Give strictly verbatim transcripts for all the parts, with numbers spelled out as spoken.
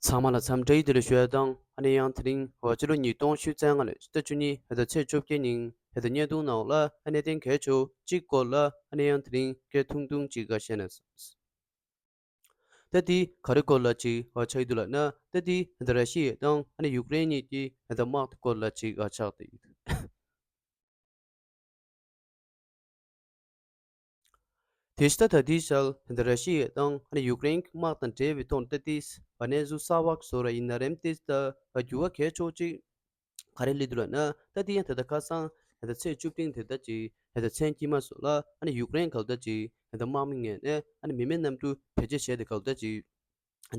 ཚང་མ་ལ་འཚམས་འདྲི་བདེ་ལེགས་ཞུ་ཡ་དང་། ཨ་ནི་ཡང་དེ་རིང་ཕྱི་ལོ་ཉིས་སྟོང་ཉི་ཤུ་རྩ་ལྔ་ལོའི་ཕྱི་ཟླ་བཅུ་གཉིས་ཕྱི་ཟླ་ཚེས་བཅོ་བརྒྱད་ཉིན་ཕྱི་ཟླ་བརྙན་ཐུང་ནང་ལ་ཨ་ནི་གནད་དོན་གལ་ཆེ་བོ་གཅིག་སྐོར་ལ་ཨ་ནི་ཡང་དེ་རིང་སྐད་ཐུང་ཐུང་ཅིག་བཤད་ན་བསམས། ད་དེ་ག་རེ་སྐོར་ལ་ཅིག་ཆགས་ཀྱི་འདུག་ལབ་ན། ད་དེ་ད་ར་ཤི་ཡ་དང་ཨ་ནི་ཡུཀ་རེན་གཉིས་ཀྱི་ད་དམག་དེ་སྐོར་ལ་ཅིག་ཆགས་བསྡད་ཡོད། དེ་ཕྱི་ད་ལྟའི་ཆར་ད་ར་ཤི་ཡ་དང་ཨ་ནི་ཡུཀ་རེན་གྱི་དམག་དང་འབྲེལ་བའི་ཐོག་ནས་ད་དེ་གནས་ཚུལ་གསར་བ་བཟོ་ར་ཡིན་ན་རེམ། དེ་ད་འགྱུར་བ་གལ་ཆེ་བོ་ཅིག་ག་རེ་སླེབས་འདུག་ལབ་ན། ད་དེ་ཡང་ད་ལྟ་ཁ་སང་ད་ལྟ་ཚེས་བཅུ་བདུན་དེ་ད་ཅིག་ད་ལྟ་མཚན་དཀྱིལ་མ་སོགས་ལ་ཨ་ནི་ཡུཀ་རེན་ག་ལ་ད་ཅིག་ད་ལྟ་དམག་མི་ངོས་ནས་ཨ་ནི་མི་མེད་གནམ་གྲུ་བེད་སྤྱོད་བྱས་ཏེ་ག་ལ་ད་ཅིག་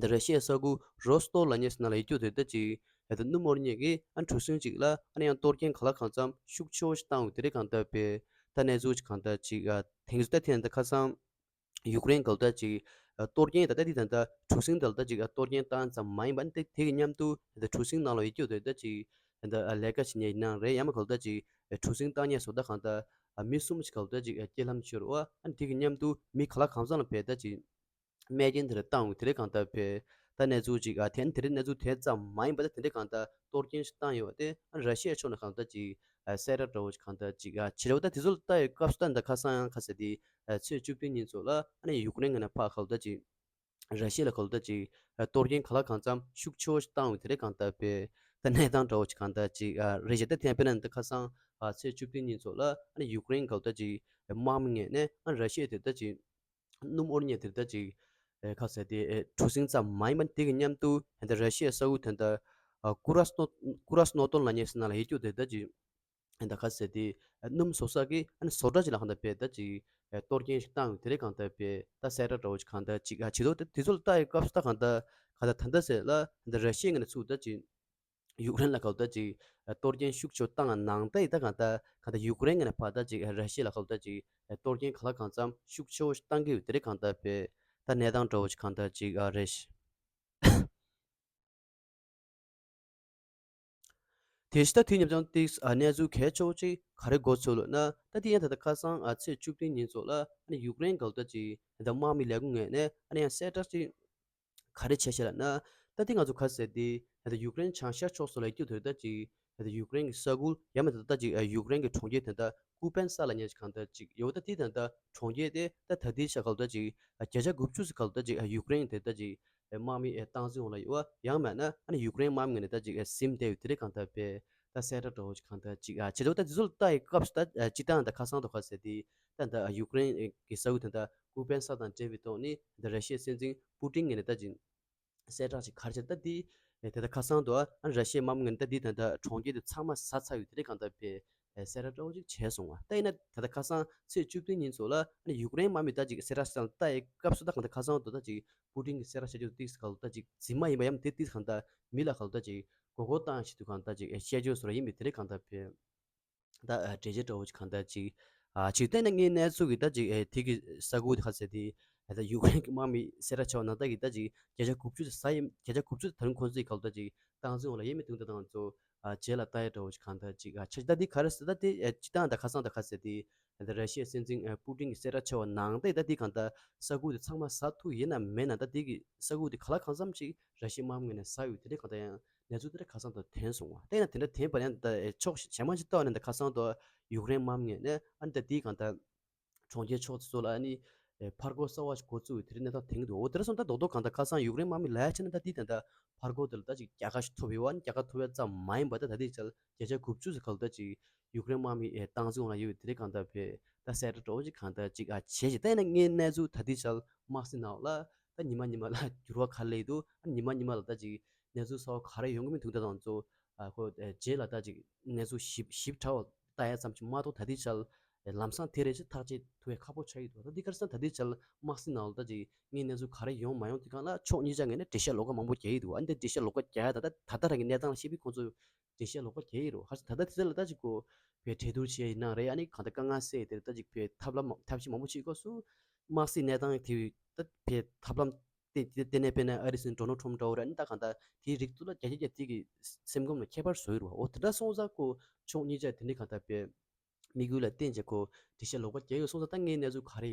ད་ར་ཤི་ཡའི་ས་ཁུལ་རོ་སི་ཏོབ་ལབ་མཁན་ཟེར་ན་ལ་ཡོད་རྒྱུ་དེ་ད་ཅིག་ད་ལྟ་སྣུམ་དབོར་མཁན་གྱི་ཨ་ནི་གྲུ་གཟིངས་ཅིག་ལ་ཨ་ནི་ཡང་གཏོར་སྐྱོན་གང་ལ་གང་འཚམ་ཤུགས་ཆེ་བོ་ཞིག་བཏང་ཡོད་དེ་རེད། གང་ལྟར་བས་ད་གནས་ཚུལ་ཅིག་གང་ལྟར་ཅིག་ཨ་དེང་ད་ཐེངས་ད་ཁ་སང་ཡུཀ་རེན་ག་ལ་ད་ཅིག་ཨ་གཏོར་སྐྱོན་ད་ལྟ་དེ་ད་ལྟ་གྲུ་གཟིངས་ད་ལ་ད་ཅིག་ཨ་གཏོར་སྐྱོན་བཏང་ཙམ་མ་ཡིན་པ་ནི་དེ་དེ་གི་མཉམ་དུ་ད་ལྟ་གྲུ་གཟིངས་ནང་ལ་ཡོད་རྒྱུ་དེ་ད་ཅིག་ད་ལྟ་ཨ་ལས་ཀ་བྱེད་མཁན་ཡིན་ན་རེད། ཡང་མ་ག་ལ་ད་ཅིག་ཨ་གྲུ་གཟིངས་བཏང་མཁན་སོགས་ད་གང་ལྟར་ཨ་མི་གསུམ་ཞིག་ག་ལ་ད་ཅིག་ཨ་རྐྱེན་ལམ་ཤོར་བ། ཨ་ནི་དེ་གི་མཉམ་དུ་མི་གང་ལ་གང་འཚམ་ལ་བས་ད་ཅིག་རྨས་སྐྱོན་དེ་འདྲ་བཏང་ཡོད་དེ་རེད། གང་ལྟར་བས་ད་གནས་ཚུལ་ཅིག་ཨ་དེ་ནི་དེ་རིང་གནས་ཚུལ་དེ་ཙམ་མ་ཡིན་པ་ད་དེ་འདྲའི་གང་ལྟར་གཏོར་སྐྱོན་ཞིག་བཏང་ཡོད་པ་དེ་ཨ་ནི་ར་ཤི་ཡའི་ཕྱོགས་ནས་གང་ལྟར་ཅིག་ཨ་གསལ་བསྒྲགས་འདྲ་བོ་ཞིག་གང་ལྟར་ཅིག་ཨ་བྱེད་རོགས། ད་དེ་ཚོ་ལ་ལྟ་ཡི་སྐབས་སུ་ད་འདི་ཁ་སང་ཡང་ཁ་གསལ་དེ་ཨ་ཚེས་བཅུ་བདུན་ཉིན་ཚོ་ལ་ཨ་ནི་ཡུཀ་རེན་ངོས་ནས་ཕར་ག་ལ་ད་ཅིག་ར་ཤི་ཡ་ལ་ག་ལ་ད་ཅིག་ཨ་གཏོར་སྐྱོན་གང་ལ་གང་འཚམ་ཤུགས་ཆེ་བོ་ཞིག་བཏང་ཡོད་དེ་རེད། གང་ལྟར་བས་ད་གནས་སྟངས་འདྲ་བོ་ཞིག་གང་ལྟར་ཅིག་ཨ་རེད་ཤག་ད་དེ་ཡང་དཔེར་ན་འདི་ཁ་སང་ཨ་ཚེས་བཅུ་བདུན་ཉིན་ཚོ་ལ་ཨ་ནི་ཡུཀ་རེན་ག་ལ་ད་ཅིག་དམག་མི་ངོས་ནས་ཨ་ནི་ར་ཤི་ཡ་དེ་ད་ཅིག་སྣུམ་དབོར་མཁན་དེ་ད་ཅིག་ཨེ་ཁ་གསལ་དེ་ཨེ་གྲུ་གཟིངས་ཙམ་མ་ཡིན་པ་དེ་གི་མཉམ་དུ་ད་ལྟ་ར་ཤི་ཡའི་ས་ཁུལ་དེ་ད་ཨ་ཀུ་ར་སི་ནོ་ཀུ་ར་སི་ནོ་ཏོན་ལབ་མཁན་ཟེར་ན་ལ་ཡོད་རྒྱུ་དེ་ད་ཅིག་ཨེ་ད་ཁ་གསལ་དེ་ཨེ་སྣུམ་བཟོ་ས་གི་ཨ་ནི་བཟོ་གྲྭ་ཅིག་ལ་གང་ལྟར་བས་ད་ཅིག་ཨེ་གཏོར་སྐྱོན་ཞིག་བཏང་ཡོད་དེ་རེད། གང་ལྟར་བས་ད་གསལ་བསྒྲགས་འདྲ་བོ་ཞིག་གང་ལྟར་ཅིག་ཨ་བྱེད་དོ། དེ་དེ་ཚོ་ལ་ལྟ་ཡི་སྐབས་སུ་ད་གང་ལྟར་ག་ད་ད་ལྟ་ཟེར་ལ་ད་ར་ཤི་ཡ་ངོས་ནས་ཚུར་ད་ཅིག་ཡུཀ་རེན་ལ་ག་ལ་ད་ཅིག་གཏོར་སྐྱོན་ཤུགས་ཆེ་བཏང་ནང་ད་ཡི་ད་གང་ལྟར་གང་ལྟར་ཡུཀ་རེན་ངོས་ནས་ཕར་ད་ཅིག་ར་ཤི་ཡ་ལ་ག་ལ་ད་ཅིག་གཏོར་སྐྱོན་གང་ལ་གང་འཚམ་ཤུགས་ཆེ་བོ་ཞིག་བཏང་གི་ཡོད་དེ་རེད། གང་ལྟར་བས་ད་གནས་སྟངས་འདྲ་བོ་ཞིག་གང་ལྟར་ཅིག་ཨ་རེད་ཤག་དེ་ཕྱི་ད་དུས་ཉམས་ཀྱང་ཏིག་ཨ་གནས་ཚུལ་གལ་ཆེ་བོ་ཅིག་ག་རེ་གོ་ཚོད་ལབ་ན། ད་དེ་ཡང་ད་ལྟ་ཁ་སང་ཨ་ཚེས་བཅུ་བདུན་ཉིན་ཚོ་ལ་ཨ་ནི་ཡུཀ་རེན་ག་ལ་ད་ཅིག་ད་དམག་མི་ལས་ཁུངས་ངོས་ནས་ཨ་ནི་ཡང་གསལ་བསྒྲགས་ཅིག་ག་རེ་བྱས་ཤག་ལབ་ན། ད་དེ་ང་ཚོ་ཁ་གསལ་དེ་ད་ལྟ་ཡུཀ་རེན་བྱང་ཤར་ཕྱོགས་སུ་ལ་ཡོད་རྒྱུ་དེ་ད་ཅིག་ད་ལྟ་ཡུཀ་རེན་གྱི་ས་ཁུལ་ཡང་མིན་ད་ད་ཅིག་ཨ་ཡུཀ་རེན་གྱི་གྲོང་ཁྱེར་དེ་ད་ཀུ་པན་ས་ལབ་མཁན་ཞིག་གང་ལྟར་ཅིག་ཡོད། ད་དེ་ད་ད་གྲོང་ཁྱེར་དེ་ད་ད་དེ་ཤག་ག་ལ་ད་ཅིག་ཨ་བརྒྱ་ཆ་དགུ་བཅུ་ཙམ་ག་ལ་ད་ཅིག་ཨ་ཡུཀ་རེན་དེ་ད་ཅིག་ཨེ་དམག་མི་ཨེ་སྟངས་འཛིན་འོག་ལ་ཡོད་པ། ཡང་མིན་ན་ཨ་ནི་ཡུཀ་རེན་དམག་མི་ངོས་ནས་ད་ཅིག་ཨེ་ཟིན་བསྡད་ཡོད་དེ་རེད། གང་ལྟར་བས་ད་གསལ་བསྒྲགས་འདྲ་བོ་ཞིག་གང་ལྟར་ཅིག་ཨ་བྱེད་འདུག་ད་དེ་ཚོ་ལ་ལྟ་ཡི་སྐབས་སུ་ད་ཨ་སྤྱིར་བཏང་ད་ཁ་སང་དུ་ཁ་གསལ་དེ་ད་ད་ཡུཀ་རེན་གྱི་ས་ཁུལ་དེ་ད་ཀུ་པན་ས་དང་འབྲེལ་བའི་ཐོག་ནས་ད་ར་ཤི་ཡའི་སྲིད་འཛིན་པུ་ཏིན་ངོས་ནས་ད་ཅིག་གསལ་བསྒྲགས་ཅིག་ག་རེ་བྱས་ད་དེ་ཨེ་ད་ད་ཁ་སང་དུ་ཨ་ཨ་ནི་ར་ཤི་ཡའི་དམག་མི་ངོས་ནས་ད་དེ་ད་ད་གྲོང་ཁྱེར་དེ་ཚང་མ་ཟ་ཚར་ཡོད་དེ་རེད། གང་ལྟར་བས་ཨེ་གསལ་བསྒྲགས་འདྲ་བོ་ཅིག་བྱས་སོང་བ། ད་ཡིན་ན་ད་ལྟ་ཁ་སང་ཚེས་བཅུ་བདུན་ཉིན་ཚོ་ལ་ཨ་ནི་ཡུཀ་རེན་དམག་མི་ད་ཅིག་གསལ་བསྒྲགས་ཤིག་ལྟ་ཡི་སྐབས་སུ་ད་གང་ལྟར་ཁ་སང་དུ་ད་ཅིག་པུ་ཏིན་གྱི་གསལ་བསྒྲགས་བྱ་རྒྱུ་ཏིག་ག་ལ་ད་ཅིག་རྫུན་མ་ཡིན་པ་ཡང་དེ་ཏིག་གང་ལྟར་མི་ལ་ག་ལ་ད་ཅིག་མགོ་སྐོར་བཏང་ཡ་ཞིག་འདུག་གང་ལྟར་ཅིག་ཨེ་བཤད་རྒྱུ་བཟོ་འདྲ་ཡིན་པས་དེ་རེད། གང་ལྟར་བས་ད་ཨ་འགྲེལ་བཤད་འདྲ་བོ་ཅིག་གང་ལྟར་ཅིག་ཨ་ཅིག་བལྟས་ན་ངའི་གནས་ཚུལ་གྱི་ད་ཅིག་ཨེ་དེ་གི་ས་ཁུལ་དེ་ཁ་གསལ་དེ་ཨེ་ད་ཡུཀ་རེན་གྱི་དམག་མི་གསལ་བསྒྲགས་བྱས་པ་ནང་ལྟར་གྱི་ད་ཅིག་བརྒྱ་ཆ་དགུ་བཅུ་ཟ་ཡི་བརྒྱ་ཆ་དགུ་བཅུ་ད་རུང་ཁོང་ཚོས་ག་ལ་ད་ཅིག་སྟངས་འཛིན་འོག་ལ་ཡོད་མི་འདུག་ད་དང་ཚོ་ཨ་རྗེས་ལ་ལྟ་ཡ་འདྲ་བོ་ཞིག་གང་ལྟར་ཅིག་ཨ་ཆ་ད་འདི་ག་རེ་ཟེར་ད་དེ་ཨ་སྤྱིར་བཏང་ད་ཁ་སང་ད་ཁ་གསལ་དེ་ཨ་ད་ར་ཤི་ཡའི་སྲིད་འཛིན་ཨ་པུ་ཏིན་གྱི་གསལ་བསྒྲགས་བྱས་པ་ནང་ད་ད་དེ་གང་ལྟར་ས་ཁུལ་དེ་ཚང་མ་ཟ་ཐུབ་ཡིན་ན་མེད་ན་ད་དེ་གི་ས་ཁུལ་དེ་ག་ལ་གང་འཚམ་ཅིག་ར་ཤི་ཡའི་དམག་མི་ངོས་ནས་ཟ་ཡོད་དེ་འདྲ་གང་ལྟར་ཡང་གནས་ཚུལ་དེ་འདྲ་ཁ་སང་ད་ཐོན་སོང་བ། ད་ཡིན་ན་དེ་འདྲ་ཐོན་པ་ཡང་ད་ཕྱོགས་གཞན་མ་ཞིག་ལྟ་བ་ནི་ད་ཁ་སང་ད་ཡུཀ་རེན་དམག་མི་ངོས་ནས་ཨ་ནི་ད་དེ་གང་ལྟར་གྲོང་ཁྱེར་ཕྱོགས་སུ་ལ་ཨ་ནི་ཨེ་ཕར་རྒོལ་གསར་བ་ཞིག་འགོ་བཙུགས་ཡོད་དེ་རིང་གནས་སྟངས་དེང་གི་འདུག་འོ་དེ་འདྲ་སོང་ད་རྡོག་རྡོག་གང་ལྟར་ཁ་སང་ཡུཀ་རེན་དམག་མི་ལ་ཡ་ཆ་ནས་ད་དེ་ད་ལྟ་ཕར་རྒོལ་དེ་ལ་ད་ཅིག་རྒྱལ་ཁ་ཞིག་ཐོབ་ཡོད་པ་ནི་རྒྱལ་ཁ་ཐོབ་ཡ་ཙམ་མ་ཡིན་པ་ད་ད་དེ་ཆ་ལ་བརྒྱ་ཆ་དགུ་བཅུ་ཙམ་ག་ལ་ད་ཅིག་ཡུཀ་རེན་དམག་མི་ཨེ་སྟངས་འཛིན་འོག་ལ་ཡོད་དེ་རིང་གང་ལྟར་བས་ད་གསལ་བསྒྲགས་འདྲ་བོ་ཅིག་གང་ལྟར་ཅིག་ཨ་བྱས་ཤིག་ད་ཡིན་ན་ངའི་གནས་ཚུལ་ད་དེ་ཆ་ལ་དམག་སྲིད་ནང་ལ་ད་ཉི་མ་ཉི་མ་ལ་འགྱུར་བ་ག་རེ་སླེབས་འདུག་ཨ་ཉི་མ་ཉི་མ་ལ་ད་ཅིག་གནས་ཚུལ་གསར་བ་ག་རེ་ཡོང་གི་མི་འདུག་ད་དང་ཚོ་ཨ་ཁོ་ཨེ་རྗེས་ལ་ད་ཅིག་གནས་ཚུལ་ཞིབ་ཞིབ་ཕྲ་བ་ལྟ་ཡ་ཙམ་ཅིག་མ་གཏོགས་ད་ལྟའི་ཆར་ལམ་སང་དེ་རེ་ཞིག་ཐག་གཅོད་ཐུབ་ཡ་ཁག་པོ་ཆགས་ཀྱི་འདུག་ད་འདི་ག་རེ་ཟེར་ན་ད་ལྟའི་ཆར་དམག་སྲིད་ནང་ལ་ད་ཅིག་ངའི་གནས་ཚུལ་ག་རེ་ཡོང་མ་ཡོང་དེ་སྒང་ལ་ཕྱོགས་གཉིས་ཆ་ངོས་ནས་འགྲེལ་བཤད་ལོགས་ཀ་མང་པོ་རྒྱག་གི་འདུག་ཨ་ནི་ད་འགྲེལ་བཤད་ལོགས་ཀ་རྒྱག་ཡ་ད་ལྟ་ད་ལྟ་རང་གི་གནས་སྟངས་ལ་བཤད་པའི་ཁོང་ཚོ་འགྲེལ་བཤད་ལོགས་ཀ་རྒྱག་གི་རེད། ག་རེ་ཟེར་ན་ད་ལྟ་དེ་ཚོ་ལ་ད་ཅིག་གོ་བའི་གྲོས་བསྡུར་བྱས་ཡིན་ན་རེད། ཨ་ནི་གང་ལྟར་དཀའ་ངལ་སེལ་དེར་ད་ཅིག་བའི་ཐབས་ལམ་ཐབས་ཤེས་མང་པོ་བྱེད་དགོས་སུ་དམག་སྲིད་གནས་སྟངས་དེ་ད་བའི་ཐབས་ལམ་དེ་དེ་ནས་དཔེར་ན་ཨ་རི་སྲིད་འཛིན་ཌོ་ནལ་ཊམ་འདྲ་བོ་རེད། ཨ་ནི་ད་གང་ལྟར་དེའི་རིགས་ཚོ་ལ་རྒྱ་ཆེ་རྒྱ་དེ་གི་སེམས་ཁམས་ལ་ཁྱད་པར་བཟོ་ཡི་རེད་བ། འོ་དེ་འདྲ་སོང་ཙང་ཁོ་ཕྱོགས་གཉིས་ཆ་དེ་འདྲའི་གང་ལྟར་བའི་དམིགས་ཡུལ་ལ་བརྟེན་བྱས་ཁོ་འགྲེལ་བཤད་ལོགས་ཀ་རྒྱག་ཡོད་སོང་ཙང་ད་ངའི་གནས་ཚུལ་ག་རེ་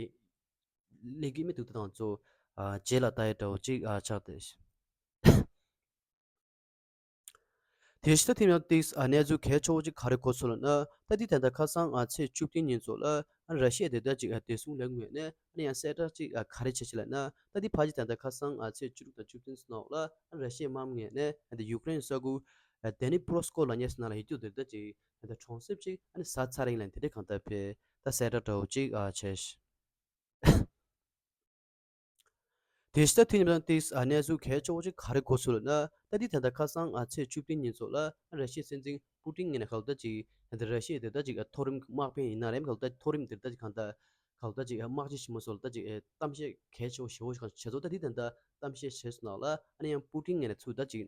སླེབས་ཀྱི་མི་འདུག་ད་དང་ཚོ་ཨ་རྗེས་ལ་ལྟ་ཡ་འདྲ་བོ་ཅིག་ཨ་ཆགས་ཏེ། དེ་ཕྱི་ད་ཐེངས་ཡང་ཏིག་ཨ་གནས་ཚུལ་གལ་ཆེ་བོ་ཅིག་ག་རེ་གོ་སོང་ལབ་ན། ད་འདི་ད་ལྟ་ཁ་སང་ཨ་ཚེས་བཅུ་བདུན་ཉིན་ཚོ་ལ་ཨ་ར་ཤི་ཡ་དེ་ལྟ་ཅིག་ཨ་བདེ་སྲུང་ལས་ཁུངས་ནས་ཨ་ནི་ཡང་གསལ་བསྒྲགས་ཅིག་ཨ་ག་རེ་བྱས་ཤག་ལབ་ན། ད་འདི་ཕལ་ཆེར་ད་ལྟ་ཁ་སང་ཨ་ཚེས་བཅུ་དྲུག་དང་བཅུ་བདུན་ཚོ་ནང་ལ་ཨ་ར་ཤི་ཡའི་དམག་མི་ངོས་ནས་ཨ་འདི་ཡུཀ་རེན་ས་ཁུལ་ཨ་དེ་ནི་པྲོ་སྐོ་ལབ་མཁན་ཚོ་ནང་ལ་ཡོད་རྒྱུ་དེ་ལྟ་ཅིག་ཨ་ད་གྲོང་གསེབ་ཅིག་ཨ་ནི་ཟ་ཚར་ཡིན་ལབ་དེ་འདྲའི་གང་ལྟར་ཕེ་ད་གསལ་བསྒྲགས་འདྲ་བོ་ཅིག་ཨ་བྱས་ཤག་དེ་ཕྱི་ད་ཐེངས་ཉིན་ཏིག་ཨ་གནས་ཚུལ་གལ་ཆེ་བོ་ཅིག་ག་རེ་གོ་སོང་ལབ་ན། ད་འདི་ད་ལྟ་ཁ་སང་ཨ་ཚེས་བཅུ་བདུན་ཉིན་ཚོ་ལ་ཨ་ར་ཤི་ཡའི་སྲིད་འཛིན་པུ་ཏིན་ངོས་ནས་ག་ལ་ད་ཅིག་ཨ་ད་ར་ཤི་ཡའི་དེ་ད་ཅིག་ཨ་མཐོ་རིམ་དམག་དཔོན་ཡིན་ན་རེད། ག་ལ་ད་མཐོ་རིམ་དེ་ད་ཅིག་གང་ལྟར་ག་ལ་ད་ཅིག་ཨ་དམག་སྤྱི་ཆེན་མོ་ཚོ་ལ་ད་ཅིག་ཨ་གཏམ་བཤད་གལ་ཆེ་བོ་ཞེ་བོ་ཞིག་གང་བྱས་སོང་། ད་འདི་ད་ལྟ་གཏམ་བཤད་བྱས་སོང་ནང་ལ་ཨ་ནི་ཡང་པུ་ཏིན་ངོས་ནས་ཚུར་ད་ཅིག་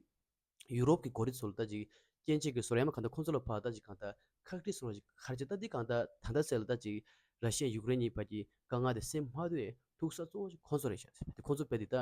ཡུ་རོབ་ཀྱི་འགོ་ཁྲིད་ཚོ་ལ་ད་ཅིག་སྐྱོན་བརྗོད་ཀྱི་བཟོ་འདྲ་ཡང་མ་གང་ལྟར་ཁོང་ཚོ་ལ་ཕར་ད་ཅིག་གང་ལྟར་ཁག་དཀྲི་བཟོ་འདྲ་ཅིག་ག་རེ་བྱས། ད་འདི་གང་ལྟར་ད་ལྟ་ཚེ་ལ་ད་ཅིག་ར་ཤི་ཡ་ཡུཀ་རེན་གཉིས་བར་གྱི་དཀའ་ངལ་དེ་སེལ་མ་ཐུབ་པའི་ཐུག་ས་གཙོ་བོ་ཅིག་ཁོང་ཚོ་རེད་ཤག་དེ་ཁོང་ཚོ་རྦད་དེ་ད་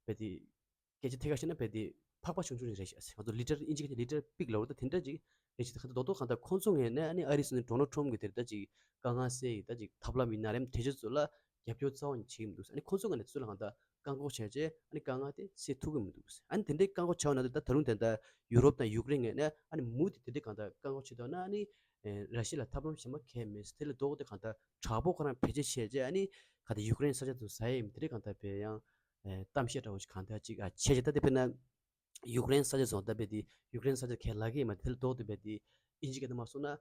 རྦད་དེ་སྐད་ཆ་ཐད་ཀར་བཤད་ན་རྦད་དེ་ཕག་པ་ཆུང་ཆུང་ཅིག་རེད་ཤག་ང་ཚོ་ལི་ཊར་ཨིན་ཇི་སྐད་ཆ་ལི་ཊར་པིག་ལབ་རེད། ད་དེ་འདྲ་ཅིག་རེད་ཤག་ད་གང་ལྟར་རྡོག་རྡོག་གང་ལྟར་ཁོང་ཚོ་ངོས་ནས་ཨ་ནི་ཨ་རིའི་སྲིད་འཛིན་ཌོ་ནལ་ཊམ་གྱི་དེ་རེད་ད་ཅིག་དཀའ་ངལ་སེལ་ཡི་ད་ཅིག་ཐབས་ལམ་ཡིན་ན་རེད། དེ་ཚོ་ཚོ་ལ་རྒྱབ་སྐྱོར་རྩ་བ་ནས་བྱེད་ཀྱི་མི་འདུག་ཨ་ནི་ཁོང་ཚོ་ངོས་ནས་ཚུར་ལ་གང་ལྟར་བཀག་འགོག་བྱས་རྗེས་ཨ་ནི་དཀའ་ངལ་དེ་སེལ་ཐུབ་ཀྱི་མི་འདུག་ཨ་ནི་དེ་འདྲའི་བཀག་འགོག་བྱས་པ་ན་ད་ད་རུང་དེ་འདྲ་ཡུ་རོབ་དང་ཡུཀ་རེན་ངོས་ནས་ཨ་ནི་མུ་མཐུད་དེ་འདྲའི་གང་ལྟར་བཀག་འགོག་བྱེད་ཐུབ་ན་ཨ་ནི་ཨེ་ར་ཤི་ཡ་ལ་ཐབས་ལམ་གཞན་པ་གང་ཡང་མེད། དེ་ལས་ལྡོག་སྟེ་གང་ལྟར་དྲག་པོ་ཁོ་རང་བེད་སྤྱོད་བྱས་རྗེས་ཨ་ནི་གང་ལྟར་ཡུཀ་རེན་ས་ཆ་དེ་ཟ་ཡས་ཡིན་དེ་འདྲའི་གང་ལྟར་བས་ཡང་ཨེ་གཏམ་བཤད་འདྲ་བོ་ཞིག་གང་ལྟར་ཅིག་ཨ་བྱས་རྗེས་ད་དེ་དཔེར་ན་ཡུཀ་རེན་ས་ཆ་སོང་ད་དཔེ་དེ་ཡུཀ་རེན་ས་ཆ་གས་ལབ་ཀྱི་ཡིན་མ་རེད། དེ་ལས་ལྡོག་སྟེ་དཔེ་དེ་ཨིན་ཇི་སྐད་དུ་མ་སོང་ན།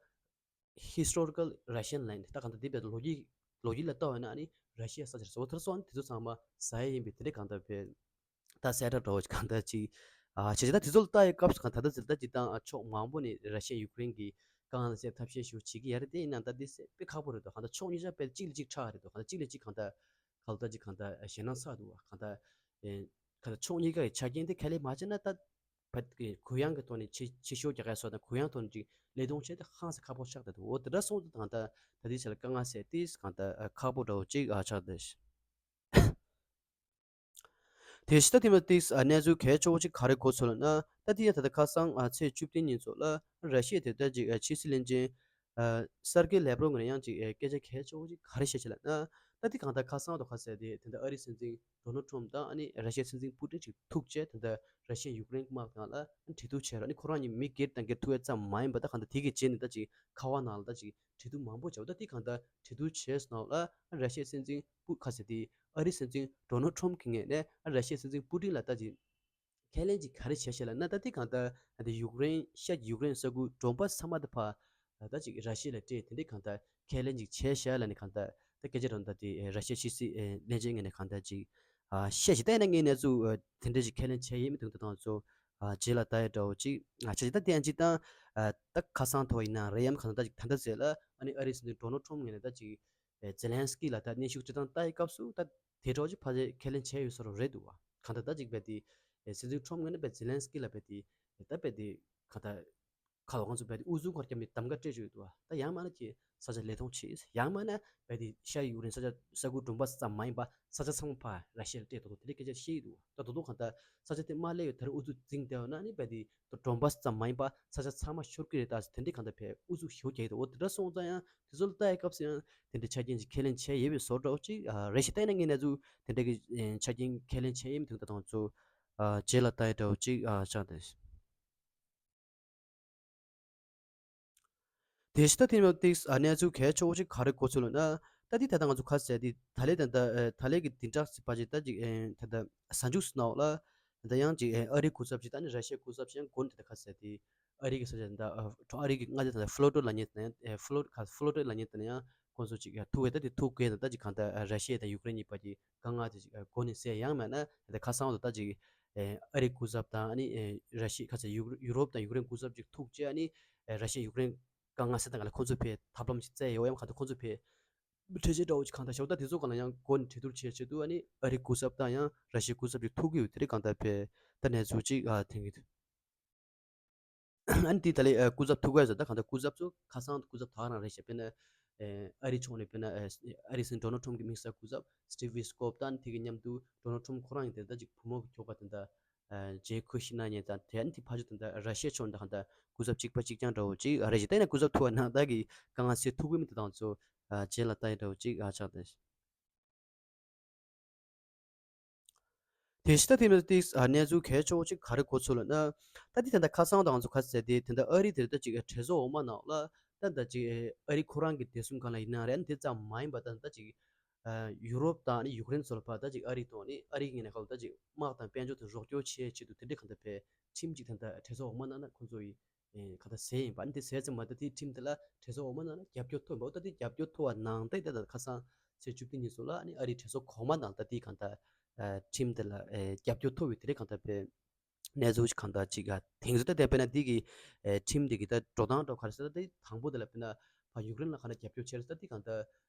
Historical Russian land། ད་གང་ལྟར་འདི་བས་ལོ་རྒྱུས་ལོ་རྒྱུས་ལ་ལྟ་བ་ན་ཨ་ནི་ར་ཤི་ཡ་ས་ཆ་རེད་ཟེར་བ། དེར་སོང་ཨ་ནི་དེ་ཚོ་ཚང་མ་ཟ་ཡ་ཡིན་པའི་དེ་འདྲའི་གང་ལྟར་བས་ད་གསལ་བསྒྲགས་འདྲ་བོ་ཞིག་གང་ལྟར་ཅིག་ཨ་བྱས་ཙང་ད་དེ་ཚོ་ལ་ལྟ་ཡའི་སྐབས་སུ་གང་ད་ལྟ་ཟེར་ད་ཅིག་དང་ཨ་ཕྱོགས་མང་པོ་ནས་ར་ཤི་ཡ་ཡུཀ་རེན་གྱི་དཀའ་ངལ་སེལ་ཐབས་ཤེས་ཞུ་བྱེད་ཀྱི་ཡ་རེད། དེ་ཡིན་ན་ད་འདི་སེ་དཔེ་ཁག་པོ་རེད་འདུག་གང་ལྟར་ཕྱོགས་གཉིས་ཆ་དཔེ་གཅིག་ལས་གཅིག་ཁྲག་རེད་འདུག་གང་ལྟར་གཅིག་ལས་གཅིག་གང་ལྟར་གང་ལྟར་ཅིག་གང་ལྟར་ཞེད་སྣང་ཚ་འདུག་བ། གང་ལྟར་ཨེ་གང་ལྟར་ཕྱོགས་གཉིས་ཀ་གི་ཆ་རྐྱེན་དེ་ཁས་ལེན་མ་བྱས་ན་ད། བ་གི་གུ་ཡངས་ཀྱི་ཐོག་ནས་ཆེ་ཆེ་ཤོས་རྒྱག་ཡ་སོགས་དང་གུ་ཡངས་ཐོག་ནས་ཅིག་ལས་དོན་བྱེད་དེ་ཧང་སང་ཁག་པོ་ཆགས་བསྡད་འདུག་འོ་དེ་འདྲ་སོང་ཙང་ད་ད་ལྟའི་ཆ་ལ་དཀའ་ངལ་སེལ་ཏེ་གང་ལྟར་ཨ་ཁག་པོ་འདྲ་བོ་ཅིག་ཨ་ཆགས་བསྡད། དེ་ཕྱི་ད་དེ་མ་ཏིག་ཨ་གནས་ཚུལ་གལ་ཆེ་བོ་ཅིག་ག་རེ་གོ་སོང་ལབ་ན། ད་དེ་ཡང་ད་ལྟ་ཁ་སང་ཨ་ཚེས་བཅུ་བདུན་ཉིན་ཚོ་ལ་ར་ཤི་ཡའི་དེ་ལྟར་ཅིག་ཨ་ཕྱི་སྲིད་བློན་ཆེན་ཨ་སར་ཀེ་ལེབ་རོབ་ངོས་ནས་ཡང་ཅིག་ཨ་སྐད་ཆ་གལ་ཆེ་བོ་ཅིག་ག་རེ་བཤད་ཅིག་ལབ་ན། ད་དེ་གང་ལྟར་ཁ་སང་དུ་ཁ་གསལ་དེ་དེ་འདྲ་ཨ་རིའི་སྲིད་འཛིན་ཌོ་ནལ་ཊམ་དང་ཨ་ནི་ར་ཤི་ཡའི་སྲིད་འཛིན་པུ་ཏིན་གཅིག་ཐུག་བྱས། དེ་འདྲ་ར་ཤི་ཡ་ཡུཀ་རེན་དམག་སྒང་ལ་ཨ་ནི་གྲོས་བསྡུར་བྱས་ར། ཨ་ནི་ཁོ་རང་གཉིས་མི་སྒེར་དང་སྒེར་ཐུག་ཡ་ཙམ་མ་ཡིན་པ་ད་གང་ལྟར་དེ་གི་རྗེས་ནས་ད་ཅིག་ཁ་པར་ནང་ལ་ད་ཅིག་གྲོས་བསྡུར་མང་པོ་བྱས་པ། ད་དེ་གང་ལྟར་གྲོས་བསྡུར་བྱས་སོང་ལ་ཨ་ར་ཤི་ཡའི་སྲིད་འཛིན་པུ་ཁ་ཟེར་དེ་ཨ་རིའི་སྲིད་འཛིན་ཌོ་ནལ་ཊམ་གི་ངོས་ནས་ཨ་ར་ཤི་ཡའི་སྲིད་འཛིན་པུ་ཏིན་ལ་ད་ཅིག་ཁས་ལེན་ཅིག་ག་རེ་བྱས་ཤག་ལབ་ན། ད་དེ་གང་ལྟར་ཨ་དེ་ཡུཀ་རེན་ཤར་གྱི་ཡུཀ་རེན་ས་ཁུལ་ཌོན་བྷ་སི་ཚང་མ་དེ་ཕར་ད་ཅིག་ར་ཤི་ཡ་ལ་སྤྲད་དེ་འདྲའི་གང་ལྟར་ཁས་ལེན་ཅིག་བྱས་ཤག་ལབ་ནས་གང་ལྟར་ད་སྐད་ཆ་རང་ད་དེ་ར་ཤི་ཡ་ཕྱི་སྲིད་ལྷན་ཚོགས་ངོས་ནས་གང་ལྟར་ཅིག་བཤད་ཅིག་ད་ཡིན་ན་ངའི་གནས་ཚུལ་དེ་འདྲ་ཅིག་ཁས་ལེན་བྱས་ཡོད་མི་འདུག་ད་དང་ཚོ་རྗེས་ལ་ལྟ་ཡ་འདྲ་བོ་ཅིག་བྱས་ཅིག་ད་དེ་ཡང་ཅིག་ད་ད་ཁ་སང་ཐོག་ཡིན་ན་རེད་ཡམ་གང་ལྟར་ད་ཅིག་ད་ལྟ་ཟེར་ལ་ཨ་ནི་ཨ་རིའི་སྲིད་འཛིན་ཌོ་ནལ་ཊམ་ངོས་ནས་ད་ཅིག་ཛེ་ལན་སི་ཀི་ལ་ད་གནོན་ཤུགས་སྤྲད་སྟངས་ལྟ་ཡི་སྐབས་སུ་ད་དེ་འདྲ་ཅིག་ཕལ་ཆེར་ཁས་ལེན་བྱས་ཡོད་ས་རུ་རེད་འདུག་བ། གང་ལྟར་ད་ཅིག་རྦད་དེ་སྲིད་འཛིན་ཊམ་ངོས་ནས་རྦད་ཛེ་ལན་སི་ཀི་ལ་རྦད་དེ་ད་རྦད་དེ་གང་ལྟར་ཁ་ལོ་ང་ཚོ་རྦད་དེ་ཨུ་ཚུགས་ཁར་བརྒྱབ་ནས་གདམ་ག་སྤྲད་བཅུག་ཡོད་འདུག་བ། ད་ཡང་མིན་ན་ཁྱེད་ས་ཆ་ལས་དོན་བྱེད། ཡང་མིན་ན་རྦད་དེ་ཤར་ཡུཀ་རེན་ས་ཆ་ས་ཁུལ་ཌོན་བྷ་སི་ཙམ་མ་ཡིན་པ་ས་ཆ་ཚང་མ་ཕར་ར་ཤི་ཡ་ལ་སྤྲད་དོ་དེ་འདྲའི་སྐད་ཆ་བཤད་ཡོད་འདུག་བ། ད་དོ་དོ་གང་ལྟར་ས་ཆ་དེ་མ་སླེབས་ཡོད་ད་རུང་ཨུ་ཚུགས་འཛིང་བསྡད་ཡོད་ན་ནི་རྦད་དེ་ཌོན་བྷ་སི་ཙམ་མ་ཡིན་པ་ས་ཆ་ཚང་མ་ཤོར་གི་རེད་ད་ཟེར་དེ་འདྲའི་གང་ལྟར་ཕར་ཨུ་ཚུགས་ཞེ་པོ་རྒྱག་གི་འདུག་འོ་དེ་འདྲ་སོང་ཙང་ཡང་དེ་ཚོ་ལ་ལྟ་ཡའི་སྐབས་སུ་ཡང་དེ་འདྲའི་ཆ་རྐྱེན་ཅིག་ཁས་ལེན་བྱས་ཡོད་པའི་བཟོ་འདྲ་བོ་ཅིག་རེད་ཤག་ད་ཡིན་ན་ངའི་གནས་ཚུལ་དེ་འདྲ་གི་ཆ་རྐྱེན་ཁས་ལེན་བྱས་ཡོད་མི་འདུག་ད་དང་ཚོ་རྗེས་ལ་ལྟ་ཡ་འདྲ་བོ་ཅིག་ཆགས་འདུག་དེ་ཕྱི་ད་དེ་མ་ཏིག་ཨ་གནས་ཚུལ་གལ་ཆེ་བོ་ཅིག་ག་རེ་གོ་སོང་ལབ་ན། ད་དེ་ད་ལྟ་ང་ཚོ་ཁ་གསལ་དེ་ད་ལས་ད་ད་ད་ལས་ཀྱི་བདུན་ཕྲག་ཅིག་བར་ཅིག་ད་ཅིག་ད་ལྟ་གཟའ་མཇུག་སུ་ནའོ་ལ་ད་ཡང་ཅིག་ཨ་རིའི་སྐུ་ཚབ་ཅིག་ད་ནི་ར་ཤི་ཡའི་སྐུ་ཚབ་ཅིག་ཡང་འགོ་ནས་ད་ལྟ་ཁ་གསལ་དེ་ཨ་རི་གི་ས་ཆ་ད་ཨ་ཨ་རི་གི་མངའ་སྡེ་ད་ལྟ་ཕློ་ཊ་ལབ་མཁན་ད་ཡང་ཕློ་ཊ་ཁ་ཕློ་ཊ་ལབ་མཁན་ད་ཡང་ཁོང་ཚོ་ཅིག་ཐུག་གི་ད་དེ་ཐུག་གི་ད་ད་ཅིག་གང་ལྟར་ར་ཤི་ཡ་དང་ཡུཀ་རེན་གཉིས་བར་གྱི་དཀའ་ངལ་དེ་ཅིག་འགོ་ནས་སེལ། ཡང་མེད་ན་ད་ཁ་སང་དུ་ད་ཅིག་ཨ་རིའི་སྐུ་ཚབ་དང་ཨ་ནི་ར་ཤི་ཁ་ས་ཡུ་ཡུ་རོབ་དང་ཡུཀ་རེན་སྐུ་ཚབ་ཅིག་ཐུག་བྱས་ཨ་ནི་ར་ཤི་ཡ་ཡུཀ་རེན་དཀའ་ངལ་སེལ་སྟངས་སྒང་ལ་ཁོང་ཚོས་ཕར་ཐབས་ལམ་ཞིག་བཙལ་ཡོད་ཡང་གང་ལྟར་ཁོང་ཚོས་ཕར་གྲོས་ཆོད་འདྲ་བོ་ཞིག་གང་ལྟར་བཞག་ད་དེ་ཚོ་སྒང་ལ་ཡང་འགོ་ནས་གྲོས་བསྡུར་བྱེད་ཆེད་དུ་ཨ་ནི་ཨ་རིའི་སྐུ་ཚབ་དང་ཡང་ར་ཤི་ཡའི་སྐུ་ཚབ་ཅིག་ཐུག་གི་ཡོད། དེ་རིང་གང་ལྟར་ཕར་ད་གནས་ཚུལ་ཅིག་ཨ་ཐོན་གྱི་འདུག་ཨ་ནི་དེ་ད་ལས་ཨ་སྐུ་ཚབ་ཐུག་ག་ཡོད་ཟེར་ད་གང་ལྟར་སྐུ་ཚབ་ཚོ་ཁ་སང་སྐུ་ཚབ་ད་ག་རང་རེད་ཤག་དཔེར་ན་ཨ་ཨ་རིའི་ཕྱོགས་ནས་དཔེར་ན་ཨ་ཨ་རིའི་སྲིད་འཛིན་ཌོ་ནལ་ཊམ་གྱི་དམིགས་བསལ་སྐུ་ཚབ་སི་ཊིབ་ཝི་སི་ཀོབ་དང་དེ་གི་མཉམ་དུ་ཌོ་ནལ་ཊམ་ཁོ་རང་ཡང་དེ་ལྟར་ཅིག་བུ་མོ་གི་ཁྱོ་ག་དེ་འདྲ་ཨ་ཇེ་ཁུ་ཤི་ན་ཉེ་དང་དེ་ཨ་ནི་དེ་ཕ་ཆོས་དེ་འདྲ་ར་ཤི་ཡའི་ཕྱོགས་འདྲ་གང་ལྟར་སྐུ་ཚབ་གཅིག་པ་གཅིག་རྐྱང་འདྲ་བོ་ཅིག་ཨ་རེད་ཅིག་ད་ཡིན་ན་སྐུ་ཚབ་ཐུག་པ་ན་ད་གི་དཀའ་ངལ་སེལ་ཐུབ་ཀྱི་མི་དེ་དང་ཚོ་ཨ་རྗེས་ལ་ལྟ་ཡ་འདྲ་བོ་ཅིག་ཨ་ཆགས་ཏེ། དེ་ཕྱི་ད་དེ་མི་ཏིག་ཨ་གནས་ཚུལ་གལ་ཆེ་བོ་ཅིག་ག་རེ་གོ་ཚུལ་ལ་ན། ད་དེ་ད་ལྟ་ཁ་སང་དང་ང་ཚོ་ག་ཚད་དེ་ད་ལྟ་ཨ་རི་དེ་ད་ཅིག་གྲོས་ཚོགས་འོག་མ་ནང་ལ་ད་ད་ཅིག་ཨ་རི་ཁོ་རང་གི་བདེ་སྲུང་སྒང་ལ་ཡིན་ན་རེད། ཨ་ནི་དེ་ཙམ་མ་ཡིན་པ་ད་ད་ཅིག་ཨ་ཡུ་རོབ་དང་ཨ་ནི་ཡུཀ་རེན་སོགས་ལ་ཕར་ད་ཅིག་ཨ་རི་ཐོག་ནས་ཨ་རི་ངོས་ནས་ཁ་ལོ་ད་ཅིག་དམག་དང་དཔལ་འབྱོར་དང་རོགས་སྐྱོར་བྱེད་ཆེད་དུ་དེ་འདྲའི་གང་ལྟར་བས་ཁྲིམས་ཅིག་ད་ལྟ་གྲོས་ཚོགས་འོག་མ་ནང་ན་ཁོང་ཚོ་ཡི་ཨེ་ག་ད་ཟེར་ཡིན་པ། ཨ་ནི་དེ་ཟེར་ཙམ་མ་ད་དེའི་ཁྲིམས་དེ་ལ་གྲོས་ཚོགས་འོག་མ་ནང་ན་རྒྱབ་སྐྱོར་ཐོབ་འབའ། ད་དེ་རྒྱབ་སྐྱོར་ཐོབ་པ་ནང་ད་ད་ད་ཁ་སང་ཚེས་བཅུ་བདུན་ཉིན་སོགས་ལ་ཨ་ནི་ཨ་རིའི་གྲོས་ཚོགས་གོང་མ་ནང་ད་དེའི་གང་ད་ཨ་ཁྲིམས་དེ་ལ་ཨེ་རྒྱབ་སྐྱོར་ཐོབ་པའི་དེ་རིང་གང་ད་བས་གནས་ཚུལ་ཞིག་གང་ལྟར་ཅིག་ཨ་དེང་སང་ད་དེ་དཔེར་ན་འདི་གི་ཨེ་ཁྲིམས་འདི་གི་ད་འགྲོ་སྟངས་འགྲོ་ག་རེ་ཟེར་ད་དེ་དང་པོ་དེ་ལ་དཔེར་ན་ཕ་ཡུཀ་རེན་ལ་ག་འདྲ་རྒྱབ་སྐྱོར་བྱས་རེད་ད་དེ་གང་ལྟར་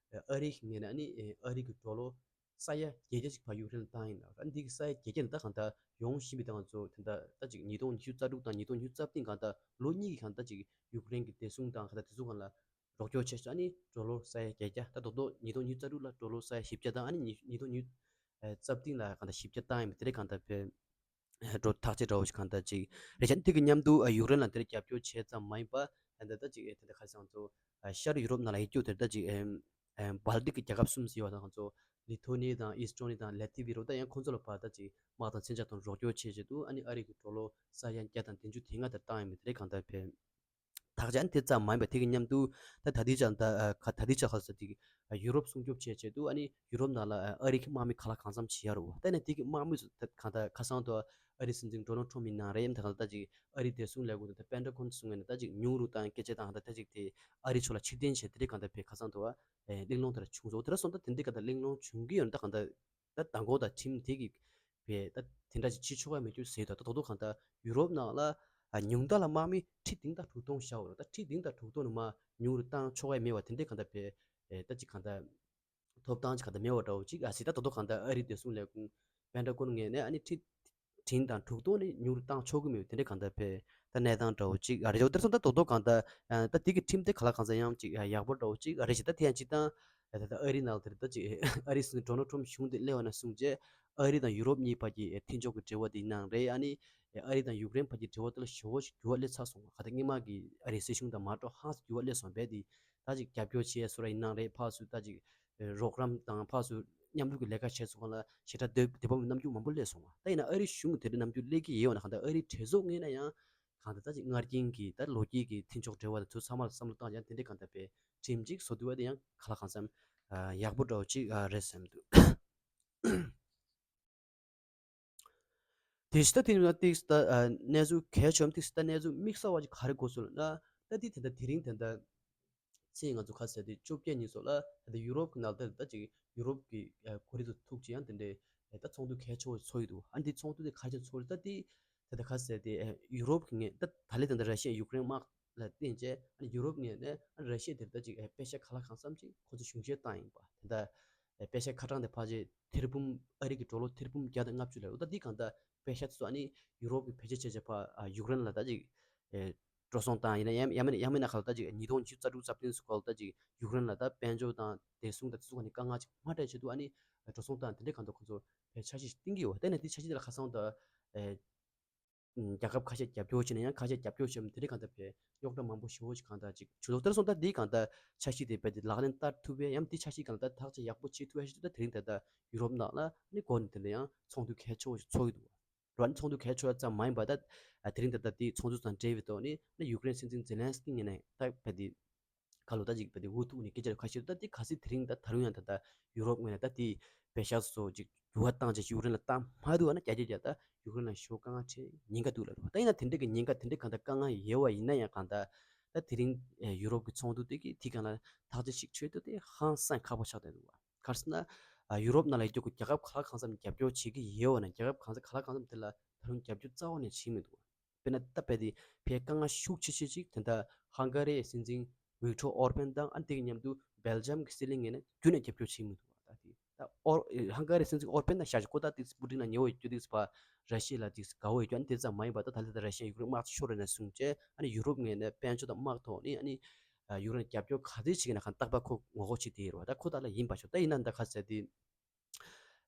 ཨ་རི་གི་ངོས་ནས་ཨ་ནི་ཨ་རི་གི་ཌོ་ལར་ས་ཡ་བརྒྱད་བརྒྱ་ཅིག་ཕ་ཡུཀ་རེན་ལ་བཏང་ཡིན་ལ་ཨ་འདི་གི་ས་ཡ་བརྒྱད་བརྒྱ་ནི་ད་གང་ལྟར་ཡོང་བཞིན་པའི་ད་ང་ཚོ་དེ་འདྲ་ད་ཅིག་ཉིས་སྟོང་ཉི་ཤུ་རྩ་དྲུག་དང་ཉིས་སྟོང་ཉི་ཤུ་རྩ་བདུན་གང་ལྟར་ལོ་གཉིས་ཀྱི་གང་ལྟར་ཅིག་ཡུཀ་རེན་གི་བདེ་སྲུང་དང་གང་ལྟར་དེ་ཚོ་གང་ལ་རོགས་སྐྱོར་བྱས་ཤག་ཨ་ནི་ཌོ་ལར་ས་ཡ་བརྒྱད་བརྒྱ་ད་རྡོག་རྡོག་ཉིས་སྟོང་ཉི་ཤུ་རྩ་དྲུག་ལ་ཌོ་ལར་ས་ཡ་བཞི་བརྒྱ་དང་ཨ་ནི་ཉི་ཉིས་སྟོང་ཉི་ཤུ་རྩ་བདུན་ལ་གང་ལྟར་བཞི་བརྒྱ་བཏང་ཡིན་པ་དེ་རེད་གང་ལྟར་བས། འགྲོ་ཐག་ཆེ་འདྲ་བོ་ཞིག་གང་ལྟར་ཅིག་རེད་ཤག་དེ་གི་མཉམ་དུ་ཡུཀ་རེན་ལ་དེར་རྒྱབ་སྐྱོར་བྱས་ཙམ་མ་ཡིན་པ་ད་ལྟ་ཅིག་དེ་འདྲ་ཁ་སང་ཚོ་ཤར་ཡུ་རོབ་ནང་ལ་ཡོད་རྒྱུ་དེར་ད་ཅིག་སྦལ་ཏིག་གི་རྒྱལ་ཁབ་གསུམ་ཟེར་བ་དང་ཁོང་ཚོ་ལི་ཐོ་ནི་དང་ཨིས་ཏོ་ནི་དང་ལེ་ཐི་བི་རོ་ད་ཡང་ཁོང་ཚོ་ལ་ཕར་ད་ཅིག་དམག་དང་མཚོན་ཆ་དང་རོགས་སྐྱོར་བྱེད་ཆེད་དུ་ཨ་ནི་ཨ་རི་གི་ཌོ་ལར་ས་ཡ་བརྒྱ་དང་བདུན་ཅུ་དེ་ལྔ་དེར་བཏང་ཡོད་མི་དེ་རེད་གང་ལྟར་བས། ཐག་ཆ་ཨ་ནི་དེ་ཙམ་མ་ཡིན་པ་དེ་གི་མཉམ་དུ་ད་ད་ལྟའི་ཆ་ད་ཨ་ཁ་ད་ལྟའི་ཆ་ཁ་ས་དེ་གི་ཡུ་རོབ་སྲུང་སྐྱོབ་བྱེད་ཆེད་དུ་ཨ་ནི་ཡུ་རོབ་ནང་ལ་ཨ་རི་གི་དམག་མི་ག་ལ་གང་འཚམ་བྱེད་ཡ་རུ་བ་ད་ནི་དེ་གི་དམག་མི་ཚོ་ད་གང་ལྟར་ཁ་སང་དུ་ཨ་རི་སྲིད་འཛིན་ཌོ་ནལ་ཊམ་ཡིན་ནང་རེད་ཡིན་ད་གང་ལྟར་ཅིག་ཨ་རི་བདེ་སྲུང་ལས་ཁུངས་དང་པེན་ཊ་གོན་སྲུང་ངན་ད་ཅིག་ཉུང་རུ་བཏང་སྐད་ཆ་དང་ད་ད་ཅིག་དེ་ཨ་རི་ཕྱོགས་ལ་ཕྱིར་འཐེན་བྱས་དེ་རིགས་གང་ལྟར་བས་ཁ་སང་དུ་ཨ་གླེང་སློང་དེ་ར་བྱུང་སོང་། དེ་ར་སོང་ད་དེ་འདྲའི་གང་ལྟར་གླེང་སློང་བྱུང་གི་ཡོད་ན་ད་གང་ལྟར། ད་མདང་དགོང་དང་ཁྲིམས་དེ་གི་བས་ད་དེ་འདྲ་ཅིག་བྱེད་ཆོག་ག་མེད་རྒྱུ་ཟེར་ད་ད་དོ་དོ་གང་ལྟར་ཡུ་རོབ་ནང་ལ་ཨ་ཉུང་མཐའ་ལ་དམག་མི་ཁྲི་བདུན་དང་དྲུག་སྟོང་བཞག་འོ་ད་ཁྲི་བདུན་དང་དྲུག་སྟོང་ནི་མ་ཉུང་རུ་བཏང་ཆོག་ག་མེད་བ་དེ་འདྲའི་གང་ལྟར་བས་ཨེ་ད་ཅིག་གང་ལྟར་ཐོབ་ཐང་ཅིག་གང་ལྟར་མེད་བ་འདྲ་བོ་ཅིག་ཨ་སི་ད་དོ་དོ་གང་ལྟར་ཨ་རི་བདེ་སྲུང་ལས་ཁུངས་པེན་ཊ་གོན་ངོས་ནས་ཨ་ནི་ཁྲི་བདུན་དང་དྲུག་སྟོང་ནི་ཉུང་རུ་བཏང་ཆོག་གི་མེད་བ་དེ་འདྲའི་གང་ལྟར་བས། ད་གནས་སྟངས་འདྲ་བོ་ཅིག་ཨ་རེ་ཅོ་དེར་སོང་ད་དོ་དོ་གང་ལྟར་ཨ་ད་དེ་གི་ཁྲིམས་དེ་ག་ལ་གང་ས་ཡང་ཅིག་ཨ་ཡག་པོ་འདྲ་བོ་ཅིག་ཨ་རེ་ཞིག་ད་དེ་ཡང་ཅིག་དང་ཨ་ད་ད་ཨ་རི་ནང་དེར་ད་ཅིག་ཨ་རི་སྲིད་འཛིན་ཌོ་ནལ་ཊམ་གཞུང་དེ་སླེབས་པ་ནས་བཟུང་རྗེས་ཨ་རི་དང་ཡུ་རོབ་གཉིས་བར་གྱི་མཐུན་ཕྱོགས་ཀྱི་འབྲེལ་བ་དེ་ཡིན་ནའང་རེད། ཨ་ནི་ཨ་རི་དང་ཡུཀ་རེན་བར་གྱི་འབྲེལ་བ་དེ་ལ་ཞེ་པོ་ཞིག་འགྱུར་བ་སླེབས་ཚར་སོང་བ་ག་ད་སྔོན་མ་གི་ཨ་རི་སྲིད་གཞུང་དང་མ་འགྲོ་ཧང་སང་འགྱུར་བ་སླེབས་སོང་བས་དེ་ད་ཅིག་རྒྱབ་སྐྱོར་བྱས་སུ་ར་ཡིན་ནའང་རེད། ཕར་ཚུར་ད་ཅིག་རོགས་རམ་དང་ཕར་ཚུར་མཉམ་རུབ་ཀྱི་ལས་ཀ་བྱས་སོང་ག་ལ་ཞེ་དྲག་འདོད་འདོད་པ་རྣམ་འགྱུར་མང་པོ་སླེབས་སོང་བ། ད་ཡིན་ན་ཨ་རི་གཞུང་དེ་འདྲའི་རྣམ་འགྱུར་སླེབས་ཀྱི་ཡོད་ན་གང་ལྟར་ཨ་རིའི་གྲོས་ཚོགས་ངོས་ནས་ཡང་གང་ལྟར་ད་ཅིག་སྔར་རྐྱེན་གྱི་ད་ལོ་རྒྱུས་ཀྱི་མཐུན་ཕྱོགས་འབྲེལ་བ་དང་ཚུར་ཚང་མར་བསམ་བློ་བཏང་ཡང་དེ་འདྲའི་གང་ལྟར་པའི་ཁྲིམས་གཅིག་བཟོ་དུས་བ་དེ་ཡང་ག་ལ་གང་འཚམ་ཡག་པོ་འདྲ་བོ་ཅིག་རེད་བསམ་འདུག་དེ་ཕྱི་ད་དེ་ནི་ཏིག་ད་གནས་ཚུལ་གལ་ཆེ་བ་ཏིག་ད་གནས་ཚུལ་དམིགས་བསལ་བ་ཅིག་ག་རེ་གོ་སོང་ལབ་ན་ད་དེ་དེ་ད་དེ་རིང་དེ་ད། ཚེས་ང་ཚོ་ཁ་གསལ་དེ་བཅོ་བརྒྱད་ཉིན་སོགས་ལ་ད་ལྟ་ཡུ་རོབ་ཀྱི་ནང་ལྟར་ད་ཅིག་ཡུ་རོབ་ཀྱི་གོ་རིམ་དང་ཐུག་ཅིག་ཡང་དེ་འདྲའི་ད་ཚོགས་འདུ་གལ་ཆེ་བོ་ཚོགས་ཡི་འདུག་ཨ་འདི་ཚོགས་འདུ་དེ་ག་རེ་བྱས་ཚོགས་རེད་ད་དེ་ད་ལྟ་ཁ་གསལ་དེ་ཡུ་རོབ་ཀྱི་ངོས་ད་ད་ལྟ་ད་ལྟ་ར་ཤི་ཡ་ཡུཀ་རེན་དམག་ལ་བརྟེན་བྱས་ཨ་ནི་ཡུ་རོབ་ངོས་ནས་ཨ་ར་ཤི་ཡ་དེར་ད་ཅིག་དཔེ་ཤ་ག་ལ་གང་འཚམ་ཅིག་ཁོ་ཚོ་གཞུང་བཞེས་བཏང་ཡིན་པ་དེ་ད་དཔེ་ཤ་ཁ་གྲངས་དེ་ཕལ་ཆེར་ཐེར་འབུམ་ཨ་རི་གི་ཌོ་ལར་ཐེར་འབུམ་བརྒྱ་དང་ལྔ་བཅུ་ལས་འོ་ད་འདི་གང་ད་དཔེ་ཤ་དེ་ཚོ་ཨ་ནི་ཡུ་རོབ་ཀྱི་བེད་སྤྱོད་བྱས་བྱས་ཕ་ཡུཀ་རེན་ལ་ད་ཅིག་འགྲོ་སོང་བཏང་ཡིན་ན་ཡང་ཡང་མིན་ཡང་མིན་ན་ཁ་ལ་ད་ཅིག་ཉིས་སྟོང་ཉི་ཤུ་རྩ་དྲུག་རྩ་བདུན་ཙམ་སྐོར་ལ་ད་ཅིག་ཡུཀ་རེན་ལ་ད་དཔལ་འབྱོར་དང་བདེ་སྲུང་དང་དེ་ཚོ་ག་ནས་དཀའ་ངལ་ཅིག་མ་སྤྲད་ཆེད་དུ་ཨ་ནི་འགྲོ་སོང་བཏང་དེ་འདྲའི་གང་ཐུབ་ཁོ་ཚོ་ཕའི་འཆར་གཞི་ཞིག་བཏིང་གི་ཡོད། དེ་ནས་དེ་འཆར་གཞི་དེ་ལ་ཁ་སང་ད་ཨེ་རྒྱལ་ཁབ་ཁ་ཤས་རྒྱབ་སྐྱོར་བྱས་ནས་ཡང་ཁ་ཤས་རྒྱབ་སྐྱོར་བྱས་མི་དེ་འདྲའི་གང་ཐུབ་ཕའི་རྙོག་དྲ་མང་པོ་ཞེ་པོ་ཞིག་གང་ཐུབ་ཅིག་བྱུང་སོང་། དེར་སོང་ད་འདི་གང་ཐུབ་འཆར་གཞི་དེ་རྦད་དེ་ལག་ལེན་བསྟར་ཐུབ་པས་ཡང་འདི་འཆར་གཞི་གང་ད་ཐག་གཅོད་ཡག་པོ་བྱེད་ཐུབ་ཡ་ཞིག་ད་དེ་རིང་ད་ད་ཡུ་རོབ་ནང་ལ་ནི་འགོ་ནས་དེ་འདྲ་ཡང་ཚོགས་འདུ་གལ་ཆེ་བོ་ཞིག་ཚོགས་ཀྱི་འདུག་རང་ཚོགས་འདུ་གལ་ཆེ་བ་ཙམ་མ་ཡིན་པ་ད་དེ་རིང་ད་ལྟ་དེའི་ཚོགས་འདུ་དང་འབྲེལ་བའི་ཐོག་ནས་ནི་ཡུཀ་རེན་སྲིད་འཛིན་ཛེ་ལན་སི་ཀི་ངོས་ནས་ད་བས་དེ་ཁ་ལོ་ད་ཅིག་བས་དེ་འུ་ཐུག་ནས་སྐད་ཆ་ཁ་ཤས་ད་དེ་ག་སྲིད་དེ་རིང་ད་ད་རུང་ཡང་ད་ལྟ་ཡུ་རོབ་ངོས་ནས་ད་དེ་པེ་ཤག་སོ་ཅིག་འགྱུར་བ་བཏང་བྱས་ཡུཀ་རེན་ལ་བཏང་མ་འདུག་བ་ན་རྒྱ་རྒྱ་རྒྱ་ད་ཡུཀ་རེན་ལ་ཞོ་དཀའ་ངལ་འཕྲད་ཉེན་ཁ་འདུག་ལ་རུ་བ་ད་ཡིན་ན་དེ་འདྲ་གི་ཉེན་ཁ་དེ་འདྲ་གང་ད་དཀའ་ངལ་ཡོད་བ་ཡིན་ན་ཡང་གང་ད་ད་དེ་རིང་ཡུ་རོབ་ཀྱི་ཚོགས་འདུ་དེ་གི་དེ་གང་ལ་ཐག་གཅོད་ཞིག་ཆོད་དུ་དེ་ཧང་སང་ཁག་པོ་ཆགས་བསྡད་འདུག་བ། ག་རེ་ཟེར་ན། ཡུ་རོབ་ནང་ལ་ཡོད་རྒྱུ་རྒྱལ་ཁབ་ག་ལ་གང་འཚམ་རྒྱབ་སྐྱོར་བྱེད་ཀྱི་ཡོད་ན་རྒྱལ་ཁབ་གང་ས་ག་ལ་གང་འཚམ་དེ་ལ་ད་རུང་རྒྱབ་སྐྱོར་རྩ་བ་ནས་བྱེད་མི་འདུག་དཔེར་ན་ད་དཔེ་དེ་ཕའི་དཀའ་ངལ་ཤུགས་ཆེ་ཤོས་ཅིག་དེ་འདྲ་ཧང་ག་རིའི་སྲིད་འཛིན་ཝིག་ཊོར་ཨོར་པན་དང་ཨ་ནི་དེ་གི་མཉམ་དུ་སྦེལ་ཇམ་གྱི་སྲིད་བློན་ངོས་ནས་རྒྱུན་ནས་རྒྱབ་སྐྱོར་བྱེད་མི་འདུག་ད་དེ་ད་ཨོར་ཧང་ག་རིའི་སྲིད་འཛིན་ཨོར་པན་དང་ཤ་ཞིག་ཁོ་ད་དེ་སྤུ་ཏིན་ལ་ཉེ་བོ་ཡོད་རྒྱུ་དེ་ཕ་ར་ཤི་ཡ་ལ་དེ་དགའ་བོ་ཡོད་རྒྱུ་ཨ་ནི་དེ་ཙམ་མ་ཡིན་པ་ད་ད་ལྟ་ད་ར་ཤི་ཡ་ཡུཀ་རེན་དམག་ཤོར་རེ་ནས་བཟུང་བྱས་ཨ་ནི་ཡུ་རོབ་ངོས་ནས་དཔལ་འབྱོར་དང་དམག་ཐོག་ནས་ཨ་ནི། ཡུཀ་རེན་རྒྱབ་སྐྱོར་ག་ཚོད་བྱེད་ཀྱི་ན་གང་རྟག་པར་ཁོ་ངོ་རྒོལ་བྱེད་དེ་ཡོད་རེད་བ། ད་ཁོ་ཐག་ལ་ཡིན་པ་ཤོག་ད་ཡིན་ན་འདི་ག་ཟེར་དེ།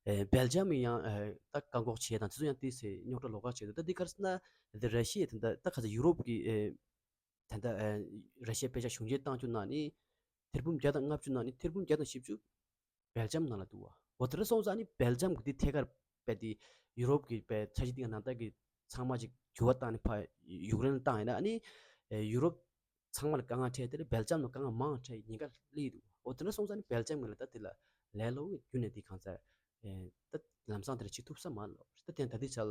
ཨེ་སྦེལ་ཇམ་ཡང་ཨེ་ད་བཀག་འགོག་བྱེད་དང་དེ་ཚོ་ཡང་དེ་ཟེར་རྙོག་དྲ་ལོགས་ཀ་བྱེད་འདུག་ད་འདི་ག་རེ་ཟེར་ན་འདི་ར་ཤི་ཡ་དེ་འདྲ་ད་ག་ཟེར་ཡུ་རོབ་ཀྱི་ཨེ་ད་ལྟ་ཨེ་ར་ཤི་ཡ་པེ་ཤག་གཞུང་འབྲེལ་བཏང་རྒྱུ་ནང་ནི་ཐེར་འབུམ་བརྒྱ་དང་ལྔ་བཅུ་ནང་ནི་ཐེར་འབུམ་བརྒྱ་དང་བཞི་བཅུ་སྦེལ་ཇམ་ནང་ལ་འདུག་བ། འོ་དེ་འདྲ་སོང་ཙང་ནི་སྦེལ་ཇམ་གི་འདི་ཐད་ཀར་ དཔེ་དེ་ཡུ་རོབ་ཀྱི་དཔེ་འཆར་གཞི་སྟེང་ནང་ལྟར་གྱི་ཚང་མ་ཅིག་འགྱུར་བ་བཏང་ནས་ཕར་ཡུཀ་རེན་ལ་བཏང་ཡིན་ན། ཨ་ནི་ཡུ་རོབ་ཚང་མ་ལ་དཀའ་ངལ་འཕྲད་དེ། སྦེལ་ཇམ་ལ་དཀའ་ངལ་མང་འཕྲད་ཉེན་ཁ་སླེབས་འདུག་འོ་དེ་འདྲ་སོང་ཙང་ནི་སྦེལ་ཇམ་ངོས་ལ་ད་དེ་ལ་ལས་སླ་བོ་རྒྱུ་ནས་དེ་གང་ཚ་ད་ལམ་སང་དེ་ལ་བྱེད་ཐུབ་ས་མ་རེད། ད་དེ་ད་ལྟའི་ཆར་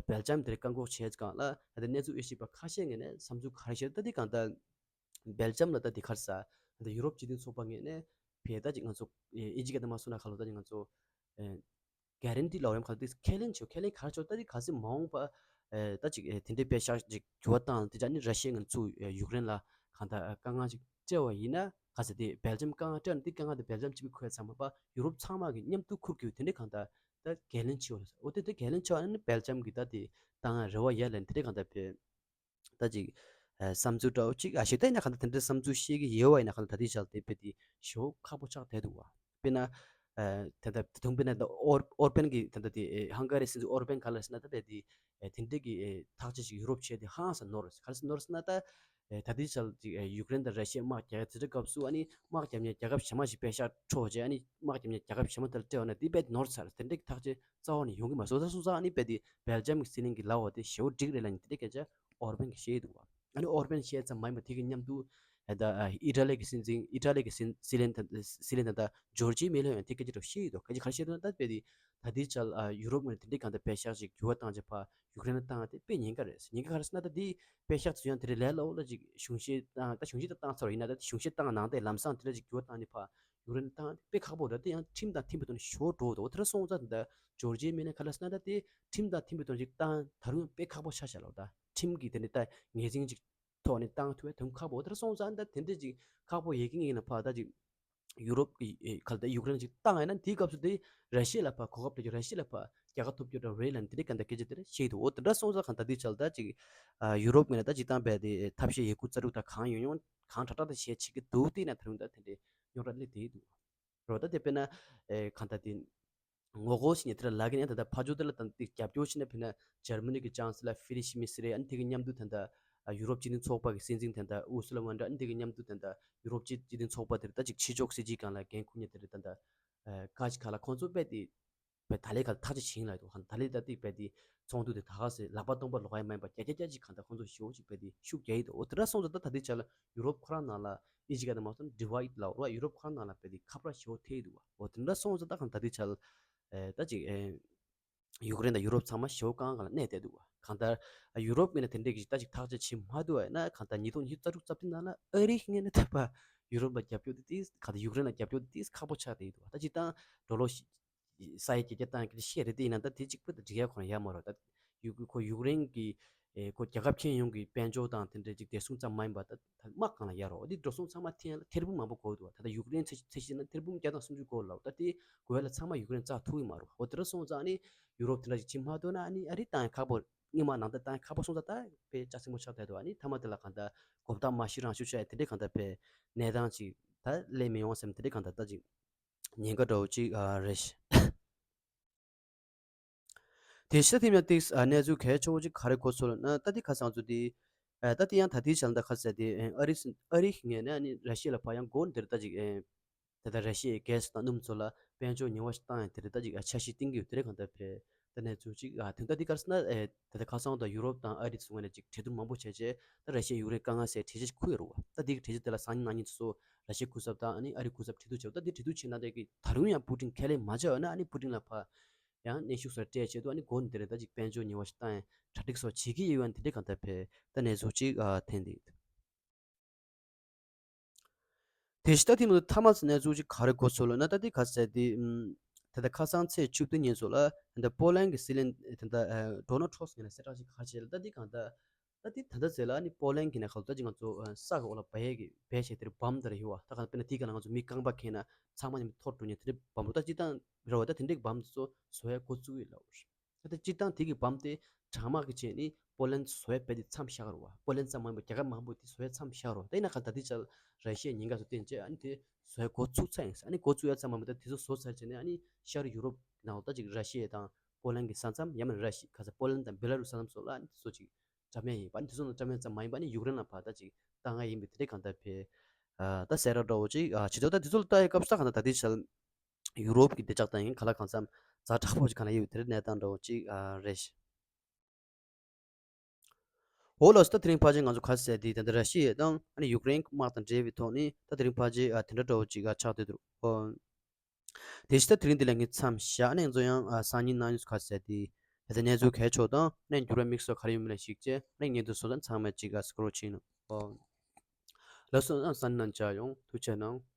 སྦེལ་ཇམ་དེ་ལ་བཀག་འགོག་བྱས་སྒང་ལ་ད་ལྟ་གནས་ཚུལ་དབྱེ་ཞིབ་པ་ཁ་ཤས་ངོས་ནས་བསམ་ཚུལ་ག་རེ་བཤད། ད་དེ་གང་ལྟར་སྦེལ་ཇམ་ལ་ད་དེ་ག་རེ་ཟ། ད་ཡུ་རོབ་སྤྱི་མཐུན་ཚོགས་པ་ངོས་ནས་ཕར་ད་ཅིག་ང་ཚོ་ཨིན་ཇི་སྐད་དུ་མ་སོང་ན་ག་ལ་ད་ཅིག་ང་ཚོ་གྷ་རན་ཊི་ལབ་རེད་པ། ག་ལ་དེ་ཁས་ལེན་བྱེད། ཁས་ལེན་ག་རེ་བྱེད། ད་དེ་གལ་སྲིད་མ་འོངས་པ་ཨེ་ད་ཅིག་ཨེ་དེ་འདྲའི་དཔེ་ཤག་ཅིག་འགྱུར་བ་བཏང་དེ་ཅག་ནི་ར་ཤི་ཡ་ངོས་ཚུར་ཨེ་ཡུཀ་རེན་ལ་གང་ལྟར་དཀའ་ངལ་ཅིག་སྤྲད་པ་ཡིན་ན། གལ་སྲིད་དེ་སྦེལ་ཇམ་དཀའ་ངལ་སྤྲད་ན་དེ་དཀའ་ངལ་དེ་སྦེལ་ཇམ་གཅིག་པུས་ཁུར་ཡ་ཚང་མ་པ་ཡུ་རོབ་ཚང་མ་གིས་མཉམ་དུ་ཁུར་དགོས། དེ་འདྲའི་གང་ལྟར་ད་གལ་ལེན་བྱེད་པ་རེད། འོ་དེ་དེ་གལ་ལེན་བྱེད་པ་ནི་སྦེལ་ཇམ་གིས་ད་དེ་བཏང་ཡ་རེ་བ་ཡོད་ལབ་ནས་དེ་འདྲའི་གང་ལྟར་དཔེ་ད་ཅིག་ཨ་བསམ་ཚུལ་འདྲ་བོ་ཅིག་ཨ་ཞིག་ད་ཡིན་ན་གང་ལྟར་དེ་འདྲའི་བསམ་ཚུལ་བཤད་ཀྱི་ཡོད་པ་ཡིན་ན། གང་ལྟར་ད་ལྟའི་ཆར་དེ་དཔེ་དེ་ཞེ་པོ་ཁག་པོ་ཆགས་བསྡད་འདུག་པ། དཔེར་ན་ཨ་ད་ལྟ་ད་དུང་དཔེར་ན་ད་ཨོར་ཨོར་པན་གྱིས་ད་ལྟ་དེ་ཨེ་ཧང་ག་རི་སྲིད་འཛིན་ཨོར་པན་ག་ལ་ཟེར་ན་ད་དཔེ་དེ་ཨེ་དེ་འདྲའི་གི་ཨེ་ཐག་གཅོད་ཅིག་ཡུ་རོབ་བྱས་ཏེ་ཧང་སང་ནོར། ག་རེ་ཟེར་ནོར་ཟེར་ན་ད་ཨེ་ད་ལྟའི་ཆར་ཅིག་ཨེ་ཡུཀ་རེན་དང་ར་ཤི་ཡ་དམག་རྒྱག་ཡ་དེ་འདྲའི་སྐབས་སུ་ཨ་ནི་དམག་རྒྱག་མཁན་རྒྱལ་ཁབ་གཞན་མ་ཞིག་དཔེ་ཤག་འཕྲོག་བྱས། ཨ་ནི་དམག་རྒྱག་མཁན་རྒྱལ་ཁབ་གཞན་མ་དེ་ལ་སྤྲད་པ་ན་དེ་དཔེ་ནོར་ཚར། དེ་འདྲའི་ཐག་གཅོད་རྩ་བ་ནས་ཡོང་གི་མ་སོང་། ད་སོང་ཙང་ཨ་ནི་དཔེ་དེ་སྦེལ་ཇམ་གྱི་སྲིད་བློན་གྱིས་ལབ་པ་དེ་ཞེ་པོ་འགྲིག་རེད་ལབ་ནས་དེ་འདྲའི་སྐད་ཆ་ཨོར་པན་གྱིས་བཤད་འདུག་པ། ཨ་ནི་ཨོར་པན་བཤད་ཙམ་མ་ཡིན་པར་དེ་གི་མཉམ་དུ་ད་ཨི་ཊ་ལི་གི་སྲིད་འཛིན་ཨི་ཊ་ལི་གི་སྲིད་སྲིད་བློན་ད་སྲིད་བློན་ད་ད་ཇོར་ཇི་མེ་ལོ་ཡང་དེ་སྐད་ཆ་འདྲ་བཤད་ཡོད་འདུག་སྐད་ཆ་ག་རེ་བཤད་འདུག་ན་ད་དཔེ་དེ་ད་ལྟའི་ཆར་ཡུ་རོབ་ངོས་ནས་དེ་འདྲའི་གང་ལྟར་དཔེ་ཤག་ཅིག་འགྱུར་བ་བཏང་བྱས་ཕར་ཡུཀ་རེན་ལ་བཏང་སྟེ་དཔེ་ཉེན་ཁ་རེད། ཉེན་ཁ་ག་རེ་ཟེར་ན་ད་དེ་དཔེ་ཤག་ཚུར་ཡང་དེ་རིང་ལས་སླ་བོ་ལ་ཅིག་གཞུང་བཞེས་བཏང་། ད་གཞུང་བཞེས་ད་བཏང་ཚར་བ་ཡིན་ན་ད་གཞུང་བཞེས་བཏང་ནང་དེ་ལམ་སང་དེ་འདྲ་ཅིག་འགྱུར་བ་བཏང་ནས་ཕར་ཡུཀ་རེན་ལ་བཏང་དཔེ་ཁག་པོ་རེད། དེ་ཡང་ཁྲིམས་དང་མཐུན་པའི་ཐོག་ནས་ཞོར་འགྲོ་འདུག་དེ་འདྲ་སོང་ཙང་ད་ཇོར་ཇི་མེ་ལོ་ག་ལ་ཟེར་ན་ད་དེ་ཁྲིམས་དང་མཐུན་པའི་ཐོག་ནས་ཅིག་བཏང་ད་རུང་དཔེ་ཁག་པོ་ཆགས་ཤག་ལབ། ད་ཁྲིམས་ཀྱི་དེ་འདྲ་ད་ངོས་འཛིན་ཅིག་ཐོག་ནས་བཏང་ཐུབ་པའི་དོན་ཁག་པོ། དེ་འདྲ་སོང་ཙང་ད་དེ་འདྲ་ཅིག་ཁག་པོ་ཡོད་ཀྱི་ཡིན་ན་ཕར་ད་ཅིག་ཡུ་རོབ་ཀྱི་ཨེ་ག་ལ་ད་ཡུཀ་རེན་ཅིག་བཏང་ཡིན་ན་དེའི་སྐབས་སུ་དེ་ར་ཤི་ཡ་ལ་ཕར་གོ་སྐབས་སྤྲད་རྒྱུ། ར་ཤི་ཡ་ལ་ཕར་རྒྱལ་ཁ་ཐོབ་རྒྱུ་འདྲ་རེད་ལབ་ནས་དེ་འདྲའི་གང་ལྟར་སྐད་ཆ་དེ་འདྲ་བཤད་འདུག་འོ་དེ་འདྲ་སོང་ཙང་གང་ལྟར་དེའི་ཆར་ད་ཅིག་ཨ་ཡུ་རོབ་ངོས་ནས་ད་ཅིག་བཏང་བས་དེ་ཐབས་ཤེས་ཡོད་རྒུ་རྩལ་སྤྲུགས་དང་གང་ཡོང་ཡོང་གང་དྲག་དྲག་དེ་བྱས་བྱེད་ཀྱི་འདུག་དེ་ཡིན་ན་ད་རུང་ད་དེ་འདྲའི་རྙོག་དྲ་སླེབས་བསྡད་འདུག་རོ། ད་དེ་དཔེར་ན་ཨེ་གང་ལྟར་དེ་ངོ་རྒོལ་བྱས་ནས་དེ་ལ་ལབ་ཀྱི་ནས་ད་ལྟ་ཕར་ཕྱོགས་དེ་ལ་ད་དེ་རྒྱབ་སྐྱོར་བྱས་ནས་དཔེར་ན་འཇར་མ་ནི་གི་ཅང་སི་ལར་ཧྥི་རི་ཤི་མེ་སི་རེད། ཨ་ནི་དེ་གི་མཉམ་དུ་ད་ལྟ་ཨ་ཡུ་རོབ་སྤྱི་མཐུན་ཚོགས་པ་གི་སྲིད་འཛིན་ད་ལྟ་ཨུར་སུ་ལ་ཝོན་ཌར། ཨ་ནི་དེ་གི་མཉམ་དུ་ད་ལྟ་ཡུ་རོབ་སྤྱི་སྤྱི་མཐུན་ཚོགས་པ་དེར་ད་ཅིག་ཕྱི་ཕྱོགས་སྲིད་ཇུས་སྒང་ལ་འགན་འཁུར་མཁན་དེ་རེད། ད་ལྟ་ཨ་ཁ་ཅིག་ཁ་ལ་ཁོང་ཚོ་དཔེ་དེ་དཔེ་ད་ལས་ཁ་ལ་ཐག་ཆོད་བྱེད་ཡིན་ལབ་འདུག་གང་ད་ལས་ད་ཏིག་དཔེ་དེ་ཚོགས་འདུ་དེ་ད་ག་སེ་ལག་པ་སྟོང་པ་ལོག་ཡ་མ་ཡིན་པ་རྒྱ་རྒྱ་རྒྱ་ཅིག་གང་ད་ཁོང་ཚོ་ཞེ་པོ་ཅིག་དཔེ་དེ་ཤུགས་རྒྱག་ཡི་འདུག་འོ་དེ་འདྲ་སོང་ཙང་ད་ད་ལྟའི་ཆ་ལ་ཡུ་རོབ་ཁོ་རང་ནང་ལ་ཨིན་ཇི་སྐད་དུ་མ་སོང་ན་ཌི་ཝའིཌ་ལབ་རོགས། ཡུ་རོབ་ཁོ་རང་ནང་ལ་དཔེ་དེ་ཁ་པར་ཞེ་པོ་ཐེབས་འདུག་འོ་དེ་འདྲ་སོང་ཙང་ད་གང་ད་ལྟའི་ཆ་ལ་ཨེ་ད་ཅིག་ཨེ་ཡུཀ་རེན་དང་ཡུ་རོབ་ཚང་མ་ཞེ་པོ་དཀའ་ངལ་ལ་གནས་བསྡད་འདུག་གང་ལྟར་ཡུ་རོབ་ངོས་ནས་དེ་འདྲས་ཀྱི་ད་ཅིག་ཐག་གཅོད་བྱེད་མ་ཐུབ་པ་ཡིན་ན་གང་ལྟར་ཉིས་སྟོང་ཉི་ཤུ་རྩ་དྲུག་རྩ་བདུན་ནང་ལ་ཨ་རིའི་ངོས་ནས་ད་ཕར་ཡུ་རོབ་ལ་རྒྱབ་སྐྱོར་དེ་ཏིས་གང་ལྟར་ཡུཀ་རེན་ལ་རྒྱབ་སྐྱོར་དེ་ཏིས་ཁག་པོ་ཆགས་བསྡད་ཡོད་འདུག་ད་སྤྱིར་བཏང་ཌོ་ལར་ས་ཡ་བརྒྱད་བརྒྱ་བཏང་གི་ཤེས་རེད། དེ་ཡིན་ན་ད་དེ་གཅིག་པུ་ད་འགྲིག་ཡ་ཁོ་རང་ཡ་མ་རོ། ད་ཡུ་ཁོ་ཡུཀ་རེན་གྱི་ཨེ་ཁོ་རྒྱལ་ཁབ་ཁྱོན་ཡོངས་ཀྱི་དཔལ་འབྱོར་དང་དེ་འདྲའི་ཅིག་བདེ་སྲུང་ཙམ་མ་ཡིན་པ་ད་ད་དམག་སྒང་ལ་ཡ་རོ། འོ་དེ་འགྲོ་སོང་ཚང་མ་འཐེན་ཡ་ལ་ཐེར་འབུམ་མང་པོ་དགོས་འདུག་ད་ལྟ་ཡུཀ་རེན་ཚད་ཚད་གཞི་ན་ཐེར་འབུམ་བརྒྱ་དང་སུམ་ཅུ་དགོས་ལབ། ད་དེ་དགོས་ཡ་ལ་ཚང་མ་ཡུཀ་རེན་བཙལ་ཐུབ་ཀྱི་མ་རོ། འོ་དེ་འདྲ་སོང་ཙང་ནི་ཡུ་རོབ་དེ་འདྲ་ཅིག་བྱེད་མ་ཐུབ་ན་ཨ་ནི་ཨ་རི་བཏང་ཡ་ཁག་པོ། སྔོན་མ་ནང་དུ་བཏང་ཡ་ཁག་པོ་སོང་ཙང་ད་དཔེ་ལྕགས་སྲིན་པོ་ཆགས་བསྡད་འདུག་ཨ་ནི་མཐའ་མ་དེ་ལ་གང་ལྟར་མགོ་བཏགས་མ་ཤི་རང་ཤི་བྱ་ཡ་དེ་འདྲའི་གང་ལྟར་དཔེ་གནས་སྟངས་ཅིག་ད་སླེབས་མི་ཡོང་བསམ། དེ་འདྲའི་གང་ལྟར་ད་ཅིག་ཉེན་ཁ་འདྲ་བོ་ཅིག་ཨ་རེད་ཤག་དེ་ཤ་ཐིམ་ཡང་ཏིག་ཨ་གནས་ཚུལ་གལ་ཆེ་བོ་ཅིག་ག་རེ་གོ་ཚོད་ལ་ན། ད་ལྟའི་ཁ་སང་ཚོ་དེ་ཨ་ད་ལྟའི་ཡང་ད་ལྟའི་ཆ་ལ་ད་ཁ་ཟེར་དེ་ཨ་རི་ཨ་རི་ངོས་ནས་ཨ་ནི་ར་ཤི་ཡ་ལ་ཕར་ཡང་འགོ་འདིར་ད་ཅིག་ཨ་ད་ལྟ་ར་ཤི་ཡའི་གྷེ་སི་དང་སྣུམ་ཚོ་ལ་དཔལ་འབྱོར་ཉེས་པ་ཞིག་བཏང་ཡང་དེ་རེད། ད་ཅིག་ཨ་འཆར་གཞི་བཏིང་གི་ཡོད། དེ་རེད་གང་ལྟར་ཕེ་ད་གནས་ཚུལ་ཅིག་ཨ་དོན་དག་འདི་ག་རེ་ཟེར་ན། ཨེ་ད་ལྟ་ཁ་སང་དང་ཡུ་རོབ་དང་ཨ་རི་ཚོ་ངོས་ནས་ཅིག་གྲོས་བསྡུར་མང་པོ་བྱས་རྗེས་ད་ར་ཤི་ཡ་ཡུཀ་རེན་དཀའ་ངལ་སེལ་གྲོས་ཆོད་ཅིག་ཁུར་ཡོད་རེད་བ། ད་འདི་གི་གྲོས་ཆོད་དེ་ལ་སང་ཉིན་གནངས་ཉིན་ཚོ་ར་ཤི་ཡའི་སྐུ་ཚབ་དང་ཨ་ནི་ཨ་རིའི་སྐུ་ཚབ་གྲོས་བསྡུར་བྱས་པ། ད་འདི་གྲོས་བསྡུར་བྱས་ན་འདི་གི་ད་རུང་ཡང་པུ་ཏིན་ཁས་ལེན་མ་བྱས་པ་ན་ཨ་ནི་པུ་ཏིན་ལ་ཕར་ཡང་གནོན་ཤུགས་སོགས་སྤྲད་བྱས་དུས་ཨ་ནི་འགོ་ནས་དེ་རེད། ད་ཅིག་དཔལ་འབྱོར་ཉེས་པ་ཞིག་བཏང་ཡང་གྲ་སྒྲིག་སོགས་བྱེད་ཀྱི་ཡོད་པ་ནི་དེ་འདྲའི་གང་ལྟར་ཕེ་ད་གནས་ཚུལ་ཅིག་ཨ་ཐོན་བསྡད་ཡོད། དེ་ཤི་ད་ཐིམ་ལ་ཐ་མ་ཚོ་གནས་ཚུལ་ཅིག་ག་རེ་གོ་ཚོད་ལ་ན། ད་འདི་ག་ཟེར་དེ་ཨམ་ད་ལྟ་ཁ་སང་ཚེས་བཅུ་བདུན་ཉིན་ཚོ་ལ་ད་ལྟ་པོ་ལན་གྱི་སྲིད་བློན་ད་ལྟ་ཨ་ཌོ་ནལ་ཊྲམ་ངོས་ནས་གསལ་བསྒྲགས་ཅིག་ག་རེ་བྱས་ལ། ད་འདི་གང་ལྟར་ད་འདི་ད་ལྟ་ཟེར་ལ་ཨ་ནི་པོ་ལན་གྱི་ནས་ཁ་ལོ་ད་ཅིག་ང་ཚོ་ཨ་ས་གི་འོག་ལ་སྦ་ཡས་ཀྱི་སྦས་བྱས་དེར་བམ་དེར་ཡོད་བ། ད་གང་དཔེར་ན་དེའི་སྒང་ལ་ང་ཚོ་མི་རྐང་པ་འཁྱེར་ན་ཚང་མ་ཉམས་འཐོར་འགྲོ་ཉེ་དེ་འདྲའི་བམ་རུ་ད་ཅིག་བཏང་རེད་བ། ད་དེ་འདྲའི་བམ་དེ་ཚོ་བཟོ་ཡ་འགོ་བཙུགས་ཡོད་ལབ་རེད། ད་ལྟ་སྤྱིར་བཏང་དེ་གི་བམ་དེ་གྲངས་མང་གི་བྱས་ནི་པོ་ལན་བཟོ་ཡ་དཔེ་དེ་མཚམས་བཞག་རོ་བ། པོ་ལན་ཙམ་མ་ཡིན་པར་རྒྱལ་ཁབ་མང་པོ་དེ་བཟོ་ཡ་མཚམས་བཞག་རོ། དེ་ཡིན་ན་ག་ད་ལྟའི་ཆར་ར་ཤི་ཡའི་ཉེན་ཁ་བཟོ་བསྟན་བྱས་ཨ་ནི་དེ་བཟོ་ཡ་འགོ་ཚུགས་ཚར་ཡིན་ས། ཨ་ནི་འགོ་བཙུགས་ཡ་ཙམ་མ་ཡིན་པར་ད་དེ་ཚོ་བཟོ་ཚར་བྱས་ནས་ཨ་ནི་ཤར་ཡུ་རོབ་ནང་ལོགས་ད་ཅིག་ར་ཤི་ཡ་དང་པོ་ལན་གྱི་ས་མཚམས་ཡང་མིན་ར་ཤི་ག་ས་པོ་ལན་དང་བེ་ལ་རུ་ས་མཚམས་སོགས་ལ་ཨ་ནི་དེ་ཚོ་ཅིག་བཀྲམ་ཡ་ཡིན་པ། ཨ་ནི་དེ་ཚོ་ནང་བཀྲམ་ཡ་ཙམ་མ་ཡིན་པ་ཨ་ནི་ཡུཀ་རེན་ལ་ཕར་ད་ཅིག་བཏང་ཡ་ཡིན་པའི་དེ་འདྲའི་གང་ལྟར་ཕེ་ཨ་ད་གསལ་བསྒྲགས་འདྲ་བོ་ཅིག་ཨ་བྱེད་འདུག་ད་དེ་ཚོ་ལ་ལྟ་ཡ་སྐབས་སུ་ད་གང་ལྟར་ད་ལྟའི་ཆར་ཡུ་རོབ་ཀྱི་བདེ་འཇགས་ལྟ་ཡིན་ག་ལ་གང་འཚམ་ ཛ་དྲག་པོ་ཅིག་ག་ལ་ཡོད་དེ་རེད། གནས་སྟངས་འདྲ་བོ་ཅིག་ཨ་རེད། འོ་ལགས་སོ། ད་དེ་རིང་ཕལ་ཆེར་ང་ཚོ་ག་ཟེར་དེ་ད་ལྟ་ར་ཤི་ཡ་དང་ཨ་ནི་ཡུཀ་རེན་དམག་དང་འབྲེལ་བའི་ཐོག་ནས་ད་དེ་རིང་ཕལ་ཆེར་ཨ་དེ་འདྲ་འདྲ་བོ་ཅིག་ཨ་ཆགས་བསྡད་འདུག་ཨོ། དེ་བཞིན་ད་དེ་རིང་འདི་ལ་ངས་མཚམས་བཞག་ནས་ང་ཚོ་ཡང་ཨ་སང་ཉིན་གནངས་ཉིན་ག་ཟེར་དེ་ད་ལྟ་གནས་ཚུལ་གལ་ཆོག་དང་ཨ་ནི་འགྱུར་བ་དམིགས་བསལ་ག་རེ་ཡོད་མེད་ལ་གཞིགས་བྱས་ཨ་ནི་ངས་འདི་བཟོ་ཚང་ཚང་མ་ཅིག་ཨ་སྐོར་བ་ཕྱིན་ནོ། ཨོ། ལགས་སོ། ཨ་སང་ཉིན་ནང་མཇལ་ཡོང་། ཐུགས་རྗེ་གནང་།